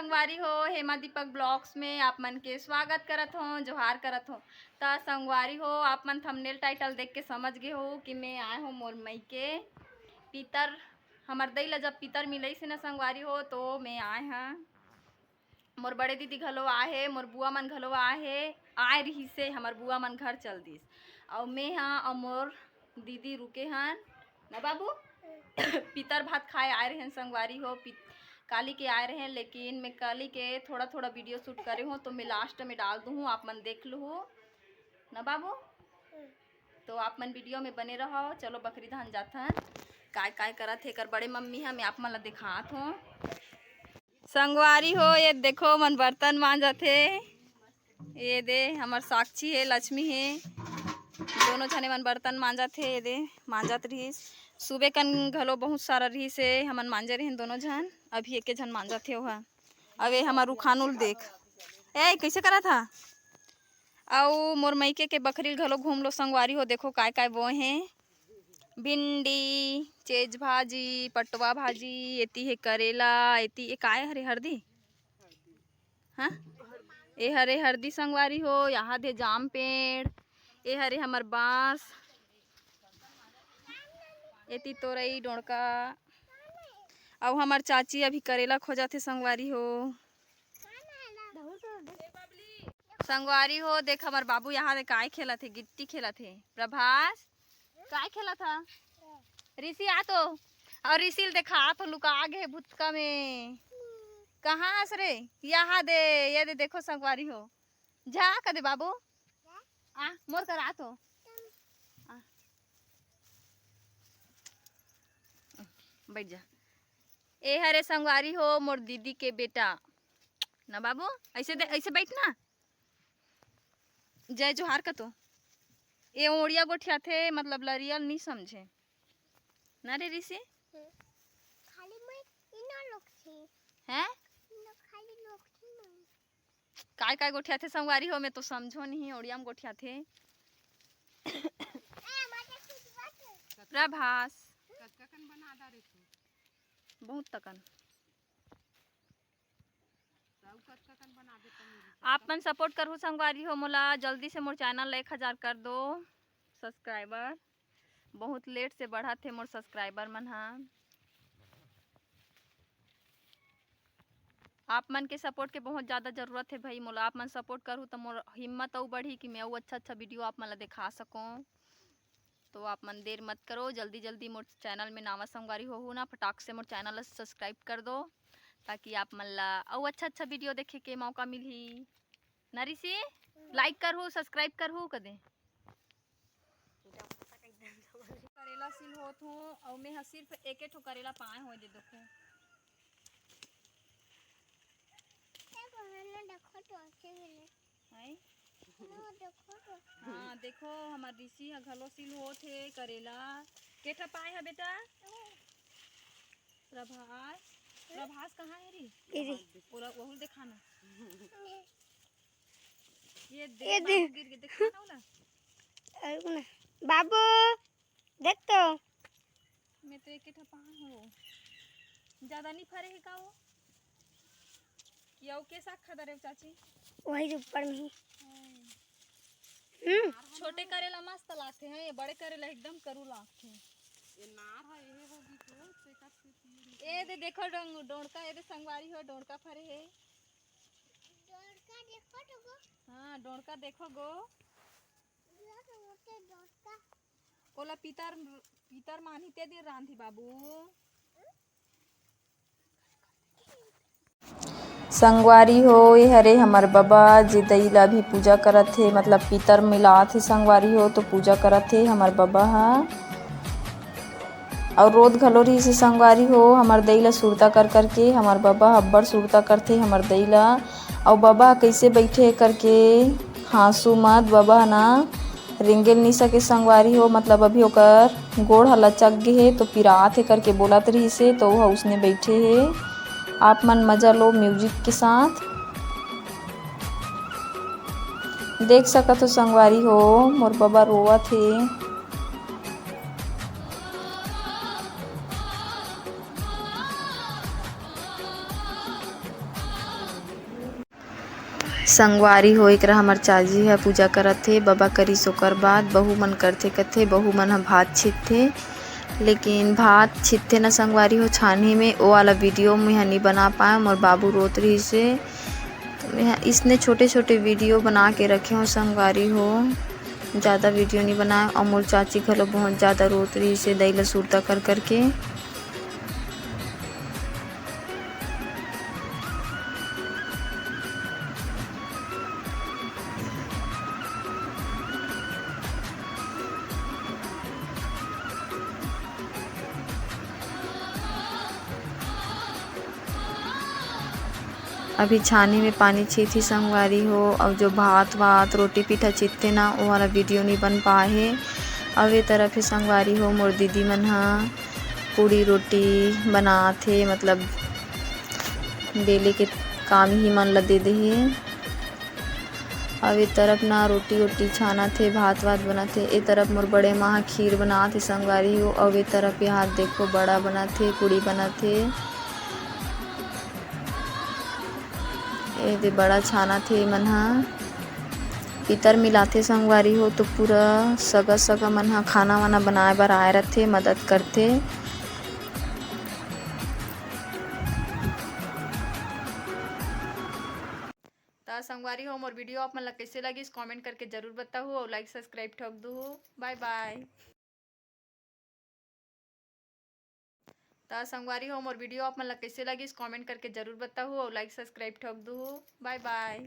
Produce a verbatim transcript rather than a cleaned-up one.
संगवारी हो, हेमा दीपक ब्लॉग्स में आप मन के स्वागत करत हों, जोहार करत हों। त संगवारी हो, आप मन थंबनेल टाइटल देख के समझ गे हो कि मैं आए हों मोर मइके। पितर, हमर दई ला जब पितर मिलइस हे ना संगवारी हो, तो मैं आए हं। मोर बड़े दीदी घलो आए हे, मोर बुआ मन घलो आए हे, आए रिहिस हे, हमर बुआ मन घर चल दिस। अउ मैं हा अउ मोर दीदी रुके हन ना बाबू। पितर भात खाए आए रहेन संगवारी हो, पित-, काली के आए रहेन, लेकिन मैं काली के थोड़ा थोड़ा वीडियो शूट करे हों, तो मैं लास्ट में डाल दूँ, आप मन देख लूहू ना बाबू। तो आप मन वीडियो में बने रहो। चलो बकरी धान जाथन, काय काय करत हे एकर बड़े मम्मी ह, मैं आप मन ला दिखात हों। संगवारी हो, ये देखो, मन बर्तन मांजत हे। ये दे, हमर साक्षी हे, लक्ष्मी हे, दोनों झने मन बर्तन मांजत हे। ये दे, मांजत रहिस, सुबह कन घलो बहुत सारा रहिस हे, हमन मांजे रहिन दोनों झन, अभी एके झन मांजत हे ओहा। अबे हमर रुखानुल देख, ए, कैसे करत हा? अउ मोर मइके के बखरी ल घलो घूम लो संगवारी हो, देखो काय काय बोए हे, भिंडी, चेज भाजी, पटवा भाजी, एती हे करेला, एती ए काय हरे हरदी? हाँ, ए हरे हरदी संगवारी हो, यहाँ दे जाम पेड़, ए हरे हमर बांस, एती तोरई डोड़का, अउ हमर चाची अभी करेला खोजत हे संगवारी हो। संगवारी हो, देख हमर बाबू यहाँ दे काय खेलत हे, गिट्टी खेलत हे। प्रभास, काय खेलत हा? ऋषि आ तो, अउ ऋषि ल देखा तो लुका गे हे भुतका में। कहाँ हस रे? यहाँ दे, ये दे, देखो संगवारी हो। जा कदे बाबू। आ, मोर करा तो। आ। बैठ जा। ए हरे संगवारी हो, मोर दीदी के बेटा। ना बाबू, ऐसे दे, ऐसे बैठ ना। जय जोहार का तो। ए ओड़िया गोठियाथे, मतलब लरियल नहीं समझे। ना रे ऋषि? हम्म। खाली मैं इना लोग थी। हैं? इना खाली लोग थी मैं। काय काय गोठियाथे संगवारी हो, मैं तो समझो नहीं, ओड़िया में गोठियाथे। ए, मजा कुछ बात है। प्रभास। कतका कन बना डारे तू? बहुत तकन। आप मन सपोर्ट करहु संगवारी हो मोला, जल्दी से मोर चैनल एक हजार कर दो सब्सक्राइबर। बहुत लेट से बढ़त हे मोर सब्सक्राइबर मन ह। आप मन के सपोर्ट के बहुत ज़्यादा ज़रूरत हे भाई मोला। आप मन सपोर्ट करहु त मोर हिम्मत अउ बढ़ी कि मैं अउ अच्छा अच्छा वीडियो आप मन ला दिखा सकूँ। तो आप मन देर मत करो, जल्दी जल्दी मोर चैनल में नावा संगवारी होहू ना, फटाक से मोर चैनल ला सब्सक्राइब कर दो, ताकि आप मन ला अउ अच्छा अच्छा वीडियो देखे के मौका मिलही। ना ऋषि, लाइक करहू, सब्सक्राइब करहू कदे। करेला सिल होत हूँ, अउ मैं ह सिर्फ एके ठो करेला पाए होए दे देखो। हैं? हाँ, देखो, हमर ऋषि ह घलो सिल होत हे करेला। के ठा पाए ह बेटा? प्रभास, प्रभास कहाँ हे रे? ओला, वहू ल देखा ना। ये दे, ये दे। बाबू गिर गे, देखा ना ओला। अरे ना। बाबू, देख तो। मैं तो एके ठा पाए हो। ज्यादा नहीं फरे हे का वो? कि अउ के साग खा डरे चाची? वही जो ऊपर में ही। हाँ। हम्म। छोटे करेला मस्त लागथे हैं, ये बड़े करेला एकदम करू लागथे। ये नार है, ये होगी तो, से कर से तीन। ए दे देखो डोंग-, डोंड़का, ए दे संगवारी हो, डोंड़का फरे हे। डोंड़का देखो तो गो। हाँ, डोंड़का देखो गो। ये तो होते डोंड़का। ओला पितर, पितर मानही ते दिन रांधी बाबू। संगवारी हो, ए हरे हमर बबा, जे दई ला भी पूजा करत हे, मतलब पितर मिलात हे संगवारी हो, तो पूजा करत हे हमर बबा ह। अउ रोत घलो रहिस हे संगवारी हो, हमर दई ला सुरता कर करके, हमर बबा ह अब्बड़ सुरता करथे हमर दई ला। अउ बबा ह कइसे बइठे हे करके, हाँसू मत, बबा ह ना रेंगे ल नइ सके संगवारी हो, मतलब अभी ओकर गोड़ ह लचक गे हे, तो पिरात हे करके बोलत रहिस हे, तो ओह उसने बइठे हे। आप मन मजा लो म्यूजिक के साथ। देख सकत हो संगवारी हो, मोर बबा रोवत हे। संगवारी हो, एकरा हमर चाची ह पूजा करत हे, बबा करिस ओकर बाद बहू मन करथे कथे, बहू मन ह भात छितथे, लेकिन भात छितथे न संगवारी हो छानही में, ओ वाला वीडियो में ह नी बना पाए, मोर बाबू रोत रहिस हे। तो मैं ह इसने छोटे-छोटे वीडियो बना के रखे हों संगवारी हो, ज़्यादा वीडियो नी बनाए। अउ मोर चाची घलो बहुत ज़्यादा रोत रहिस हे, दई ल सुरता कर कर के। अभी छानी में पानी छीथी संगवारी हो, अउ जो भात वात, रोटी पीठा छीथथे ना, वो वाला वीडियो नहीं बन पाए हे। अउ ए तरफ हे संगवारी हो, मोर दीदी मन ह पूड़ी रोटी बनात हे, मतलब बेले के काम ही मन ल दे दे हे। अउ ए तरफ ना रोटी ओटी छानत हे, भात वात बनत हे। ए तरफ मोर बड़े माँ ह खीर बनात हे संगवारी हो। अउ ए तरफ यहाँ देखो बड़ा बनत हे, पूड़ी बनत हे। ए दे बड़ा छानत हे मन ह। पितर मिलाथे संगवारी हो, तो पूरा सगा सगा मन ह खाना वाना बनाए बर आए रथे, मदद करथे। त संगवारी हो, मोर वीडियो आप मन ला कइसे लगिस, कमेंट करके जरूर बताहू अउ लाइक सब्सक्राइब ठोक दूहू। बाय बाय। त संगवारी हो, मोर वीडियो आप मन ला कइसे लगिस, कमेंट करके जरूर बताहू अउ लाइक सब्सक्राइब ठोक दूहू। बाय बाय।